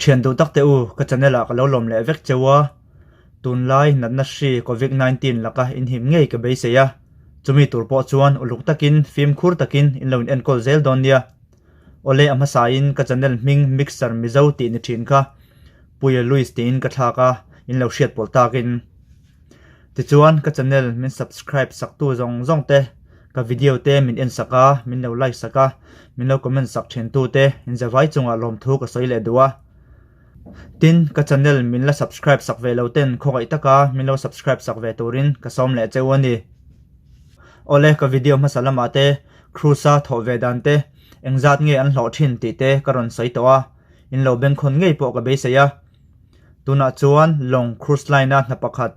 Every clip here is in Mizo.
Thian duh tak teh u, ka channel ah ka lo lawm leh vek cheu a, tunlai natna hri Covid 19 laka inhim ngei ka beisei a, chumi tur pawh chuan uluk takin fimkhur takin in lo in enkawl zel dawn nia. Awle a hmasa in ka channel hming Mixer Mizo tih ni thin kha Puia Louis tiin ka thlak a, in lo hriat pawlh takin. Tichuan ka channel min subscribe sak tu zawng zawng te, ka video te min en sak a, min lo like sak a, min lo comment sak thin tu te in zavai chungah lawmthu ka sawi leh duh a. Tin, ka channel min la subscribe sak ve lo ten khawngaih taka min lo subscribe sak ve turin ka sawm leh cheu a ni. Awle ka video hmasa lamah te cruise a thawh ve dan te engzat nge an hlawh thin tih te ka rawn sawi tawh a, in lo bengkhawn ngei pawh ka beisei a. Tunah chuan lawng cruise line a hna pakhat,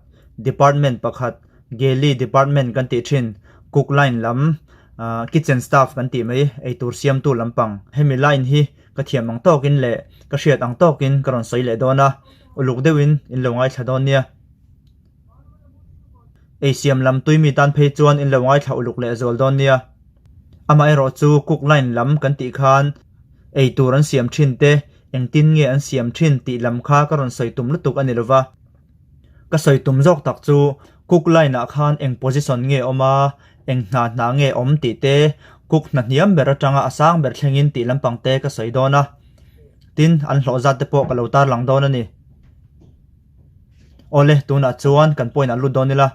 department pakhat, galley department kan tih thin, cook line lam, kitchen staff kan tih mai, eitur siamtu lampang. Hemi line hi ka thiam ang tawkin leh ka hriat ang tawkin ka rawn sawi leh dawn a, uluk deuhin in lo ngaithla dawn nia. Ei siam lam tui mi tan phei chuan in lo ngaithla uluk leh zual dawn nia. Amaherawh chu cook line lam kan tih khan ei tur an siam thin te, engtin nge an siam thin tih lam kha ka rawn sawi tum lutuk a ni lova. Ka sawi tum zawk tak chu cook line ah khan eng position nge awm a, eng hna hna nge awm tih te, cook hna hniam ber atanga a sang ber thlengin tih lampang te ka sawi dawn a. Tin, an hlawh zat te pawh ka lo tarlang dawn a ni. Awle, tunah chuan kan point ah lut dawn ila.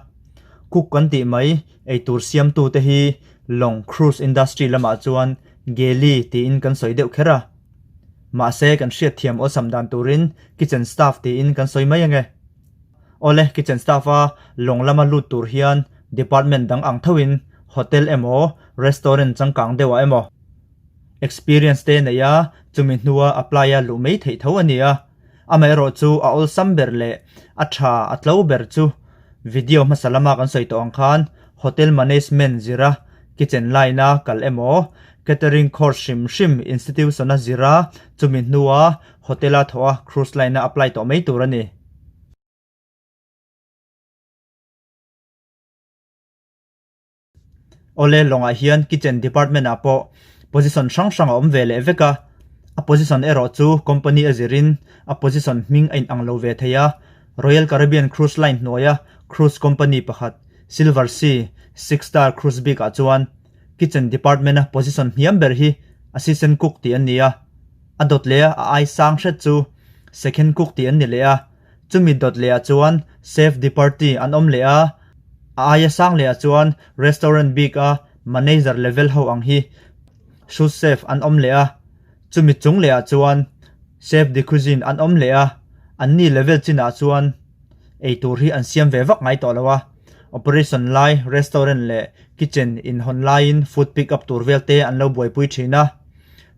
Cook kan tih mai eitur siamtu te hi lawng cruise industry lamah chuan galley tiin kan sawi deuh kher a. Mahse kan hriat thiam awlsam dan turin kitchen staff tiin kan sawi mai ange. Awle, kitchen staff a lawng lama lut tur hian department dang ang thoin hotel emaw restaurant changkang deuhah emaw experience te nei a chumi hnua apply a luh mai theih tho a ni a. Amaherawh chu a awlsam ber leh a tha a tlo ber chu video hmasa lama kan sawi tawh ang khan hotel management zira kitchen line a kal emaw catering course hrim hrim institution a zira chumi hnua hotel a thawh a cruise line a apply tawh mai tur a ni. Awle lawngah hian kitchen department ah pawh position hrang hrang a awm ve leh vek a, a position erawh chu company a zirin a position hming a inang lo ve thei a, Royal Caribbean Cruise Line hnuaia cruise company pakhat Silver Sea Six Star Cruise bikah chuan kitchen department a position hniam ber hi assistant cook tih an ni a, a dawt leh a a ai sang hret chu second cook tih an ni leh a. Chumi dawt leh ah chuan chef de partie an awm leh a, a aia sang leh ah chuan restaurant bik a manager level ho ang hi sous chef an awm leh a, chumi chung leh ah chuan chef de cuisine an awm leh a, anni level chin ah chuan eitur hi an siam ve vak ngai tawh lo a, operation lai restaurant leh kitchen inhawn laiin food pick up tur vel te an lo buaipui thin a,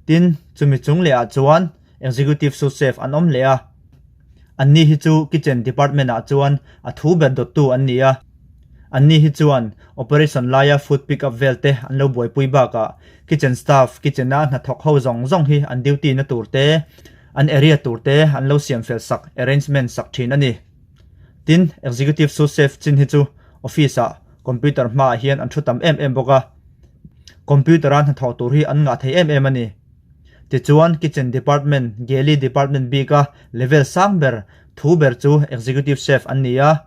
tin chumi chung leh ah chuan executive sous chef an awm leh a. Anni hi chu kitchen department ah chuan a thu ber dawttu an ni a, anni hi chuan operation laia food pick up vel te an lo buaipui bakah kitchen staff kitchen a hnathawk ho zawng zawng hi an duty na tur te, an area tur te an lo siam fel sak, arrangement sak thin a ni. Tin, executive sous chef chin hi chu office ah computer hmaah hian an thu tam em em bawk a, computer a hnathawh tur hi an ngah thei em em a ni. Tichuan, Kitchen Department, Galley Department bika level sang ber thu ber chu Executive Chef an ni a.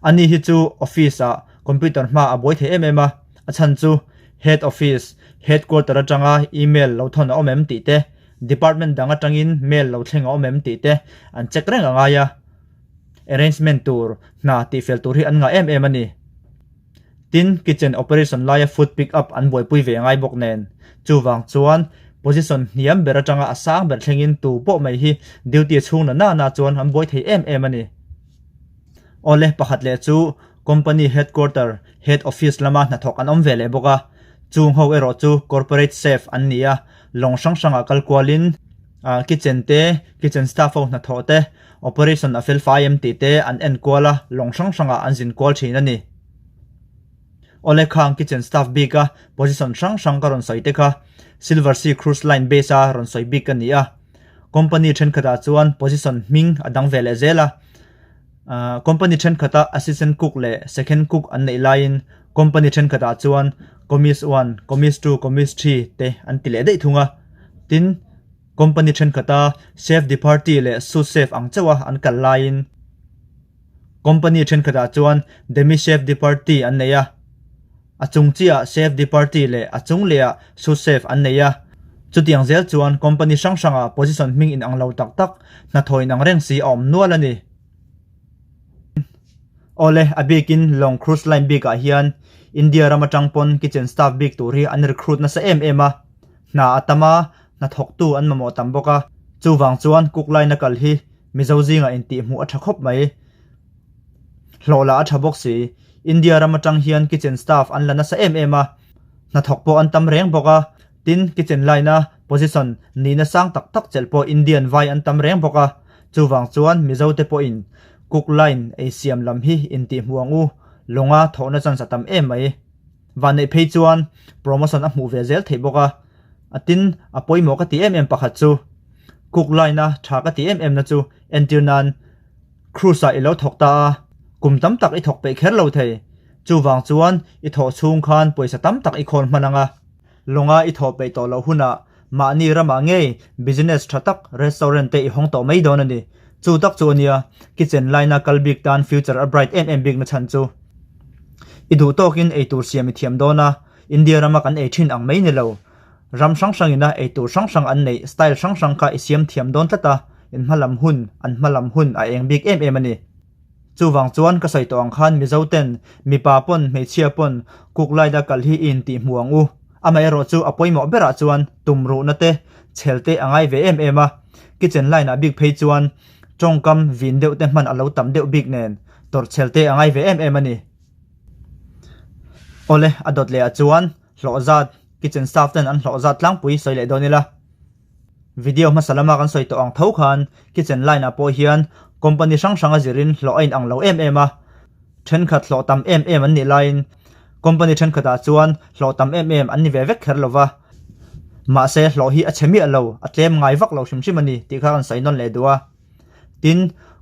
Ani hi chu office ah computer hma a buai thei em em a, a chhan chu Head Office, Headquarter atanga email lo thawn a awm em tih te, Department dang atangin mail lo thleng a awm em tih te an check reng a ngai a. Arrangement tur hna tihfel tur hi an ngah em em a ni. Tin, kitchen operation laia food pick up an buaipui ve ngai bawk nen. Chuvang chuan position hniam ber atanga a sang ber thlengin tu pawh mai hi duty chhung na na na chuan an buai thei em em a ni. Awle, pakhat leh chu company headquarter, head office lama hnathawk an awm ve leh bawk a. Chung ho erawh chu corporate chef an ni a, lawng hrang hrangah kal kualin kitchen te, kitchen staff ho hnathawh te, Operation a fel fai em tih te an en kual a, lawng hrang hrangah an zin kual thin a ni. Awle khang kitchen staff bik a position hrang hrang ka rawn sawi te kha Silver Sea Cruise Line base a rawn sawi bik ka ni a. Company thenkhatah chuan position hming a dang ve leh zel a. Company thenkhatah assistant cook leh second cook an neih laiin company thenkhatah chuan commis one, commis two, commis three te an ti leh daih thung a. Tin. Company thenkhat a chef de partie leh sous chef ang chauh a an kal laiin company thenkhatah chuan demi chef de partie an nei a, a chung chiahah chef de partie leh a chung lehah sous chef an nei a. Chutiang zel chuan company hrang hrangah position hming inang lo tak tak hnathawh inang reng si a awm nual a ni. Awle, a bikin Long Cruise Line bikah hian India ram atang pawn kitchen staff bik tur hi an recruit nasa em em a, hna a tam a, hnathawktu an mamawh tam bawk a, chuvang chuan cook line a kal hi Mizo zingah intihhmuh a tha khawp mai. Hlawh lah a tha bawk si, India ram atang hian kitchen staff an la nasa em em a, hnathawk pawh an tam reng bawk a, Tin, kitchen line-a position nihna sang tak tak chelh pawh Indian vai an tam reng bawk a, chuvang chuan Mizote pawhin cook line ei siam lam hi intihhmuh ang u, lawnga thawhna chance a tam em mai. Vanneih phei chuan promotion a hmuh ve zel theih bawk a, a tin a pawimawh ka ti em em pakhat chu cook line-a tha ka ti em em na chu entir nan cruise-ah i lo thawk ta a, kum tam tak i thawk peih kher lo thei, chuvang chuan i thawh chhung khan pawisa tam tak i khawl hman ang a. Lawnga i thawh peih tawh loh hunah mahni ramah ngei business tha tak restaurant te i hawng tawh mai dawn a ni. Chu tak chu a nia, kitchen line-a kal bik tan future a bright em em bik na chhan chu. I duh tawkin eitur siam i thiam dawn a, India rama kan ei thin ang mai ni lo. Ram hrang hrangina eitur hrang hrang an neih style hrang hrang kha i siam thiam dawn tlat a, in hmalam hun, an hmalam hun a eng bik em em a ni. Chuvang chuan ka sawi tawh ang khan Mizo ten mipa pawn hmeichhia pawn cook light a kal hi i intih hmu ang u. Amaherawh chu a pawimawh berah chuan tumruhna te, chhel te a ngai ve em em a. Kitchen line ah bik phei chuan tawngkam vin deuh te hman a lo tam deuh bik nen tawrh chhel te a ngai ve em em a ni. Awle, a dawt leh ah chuan hlawh zat, kitchen staff ten an hlawh zat tlangpui sawi leh dawn ila. Video hmasa lama kan sawi tawh ang tho khan kitchen line ah pawh hian company hrang hrang a zirin hlawh a inang lo em em a, thenkhat hlawh tam em em an nih laiin company thenkhat ah chuan hlawh tam em em an ni ve vek kher lo va, mahse hlawh hi a chhe miah lo, a tlem ngai vak lo hrim hrim a ni tih kha kan sawi nawn leh duh a. Tin,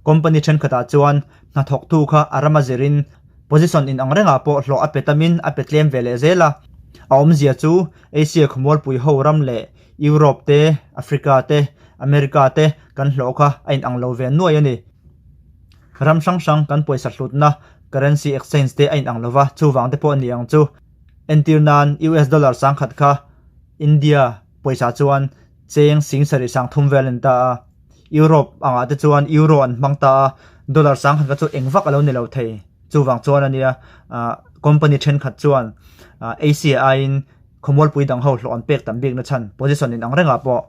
company thenkhat ah chuan hnathawktu kha a rama zirin position inang rengah pawh hlawh a pe tamin a pe tlem ve leh zel a, a awmzia chu Asia khawmualpui ho ram leh Europe te, Africa te, America te kan hlawh kha a inang lo ve nuai a ni. Ram hrang hrang kan pawisa hlutna, currency exchange, te a inang lo va, chuvang te pawh a ni ang chu. Entir nan US dollar sangkhat kha India pawisa chuan cheng sing sarih sang thum vel a ni ta a, Europe angah te chuan Euro an hmang ta a, dollar sangkhat kha chu eng vak a lo ni lo thei. Chuvang chuan a nia, company thenkhat chuan Asia aiin Khawmualpui dang ho hlawh an pek tam bik na chhan position in ang rengah pawh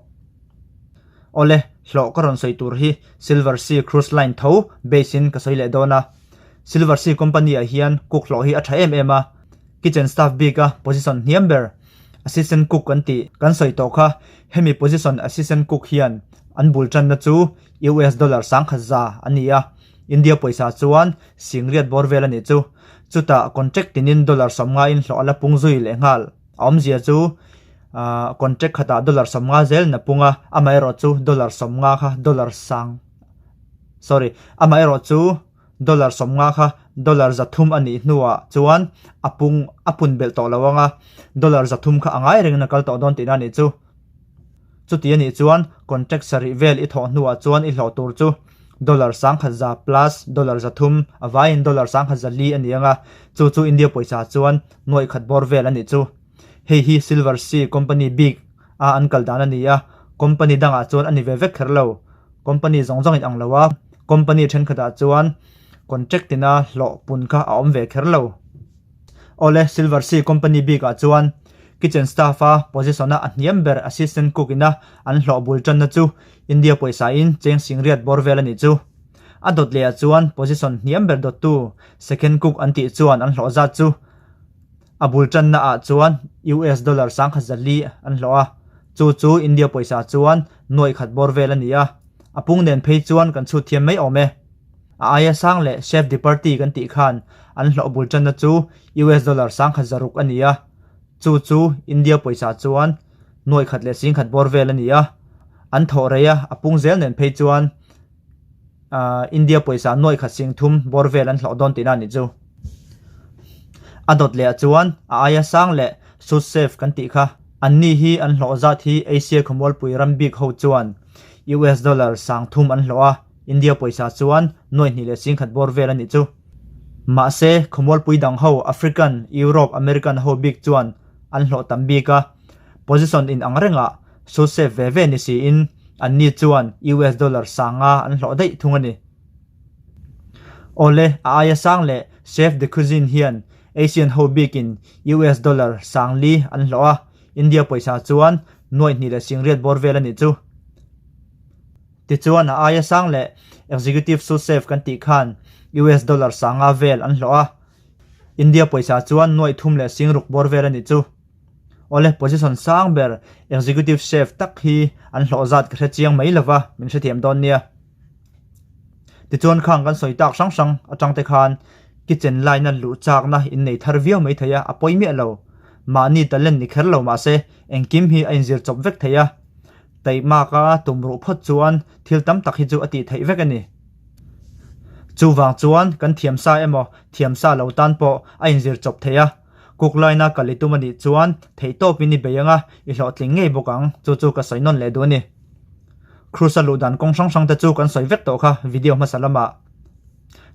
Awle, hlawh ka rawn sawi tur hi Silver Sea Cruise Line tho base in ka sawi leh dawn a. Silver Sea company ah hian cook hlawh hi a tha em em a, kitchen staff bik a position hniam ber assistant cook kan tih kan sawi tawh kha hemi position assistant cook hian an bul tanna chu US dollar 10,000 za a ni a, India pawisa chuan singriat bawr vel a nih chu. Chutah contract tinin dollar 50 in hlawh a la pung zui leh nghal. A awmzia chu contract khatah dollar 50 zel in a pung a, amaherawh chu dollar 50 kha dollar sang sorry amaherawh chu dollar 50 kha dollar 300 a nih hnuah chuan a pung a pun belh tawh lo ang a, dollar 300 kha a ngai rengin a kal tawh dawn tihna a nih chu. Chuti a nih chuan contract sarih vel i thawh hnuah chuan i hlawh tur chu dollar 10,100 plus dollar 300 a vaiin dollar 10,400 a ni ang a, chu chu India pawisa chuan nuaih khat bawr vel a nih chu. Hei hi Silver Sea company bik a an kal dan a ni a, company dangah chuan a ni ve vek kher lo. Company zawng zawng in ang lo a, company thenkhatah chuan contract tina hlawh pun kha a awm ve kher lo. Awle, Silver Sea company bikah chuan kitchen staff a position a a hniam ber assistant cook ina an hlawh bul tanna chu India pawisa in cheng singriat bawr vel a nih chu. A dawt leh ah chuan position hniam ber dawttu second cook an tih chuan an hlawh zat chu a bul tanna ah chuan US dollar 10,400 an hlawh a, chu chu India pawisa chuan nuaih khat bawr vel a ni a, a pung nen phei chuan kan chhut thiam mai awm e. A aia sang leh chef de partie kan tih khan an hlawh bul tanna chu US dollar 1600 a ni a, chu chu India pawisa chuan nuaih khat leh 10,000 bawr vel a ni a, an thawh rei a, a pung zel nen phei chuan India pawisa nuaih khat 30 bawr vel an hlawh dawn tihna a nih chu. A dawt leh ah chuan a aia sang leh sous chef kan tih kha. Anni hi an hlawh zat hi Asia khawmualpui ram bik ho chuan US dollar 3000 an hlawh a, India pawisa chuan 2,250 bawr vel a nih chu. Mahse, khawmualpui dang ho African, Europe, American ho bik chuan an hlawh tam bik a, position in ang rengah sous chef ve ve ni siin anni chuan US dollar 5,000 an hlawh daih thung a ni. Awle, a aia sang leh chef de cuisine hian Asian ho bikin US dollar 4,000 an hlawh a, India pawisa chuan 2,280 bawr vel a nih chu. Tichuan a aia sang leh executive sous chef kan tih khan US dollar 5,000 vel an hlawh a, India pawisa chuan 3,600 bawr vel a nih chu. Awle, position sang ber executive chef tak hi an hlawh zat ka hre chiang mai lova, min hrethiam dawn nia. Tichuan khang kan sawi tak hrang hrang atang te khan kitchen line a luh chakna in nei thar viau mai thei a, a pawi miah lo. Mahni talent ni kher lo mahse engkim hi a inzir chawp vek thei a, taihmak a tum ruh phawt chuan thil tam tak hi chu a tih theih vek a ni. Chuvang chuan kan thiam sa emaw thiam sa lo tan pawh a inzir chawp thei a, cook line a kal i tum a nih chuan theihtawpin i bei ang a, i hlawhtling ngei bawk ang, chu chu ka sawi nawn leh duh a ni. Cruise a luh dan kawng hrang hrang te chu kan sawi vek tawh kha video hmasa lamah.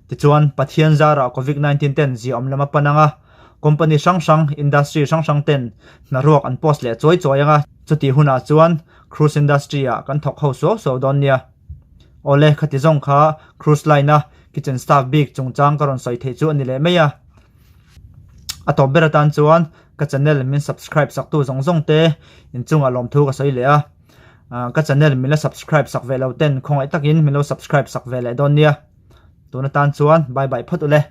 Tichuan, Pathian zarah Covid 19 ten ziaawm lam a pan ang a, company hrang hrang, industry hrang hrang ten hna ruak an post leh chuai chuai ang a, chutih hunah chuan cruise industry ah kan thawk ho suau suau dawn nia. Awle, khati zawng kha cruise line a kitchen staff bik chungchang ka rawn sawi theih chu a ni leh mai a. A tawp ber atan chuan ka channel min subscribe saktu zawng zawng te inchungah lawmthu ka sawi leh a. Ka channel min la subscribe sak ve lo ten khawngaih takin min lo subscribe sak ve leh dawn nia. Tun atan chuan bye bye phawt ule.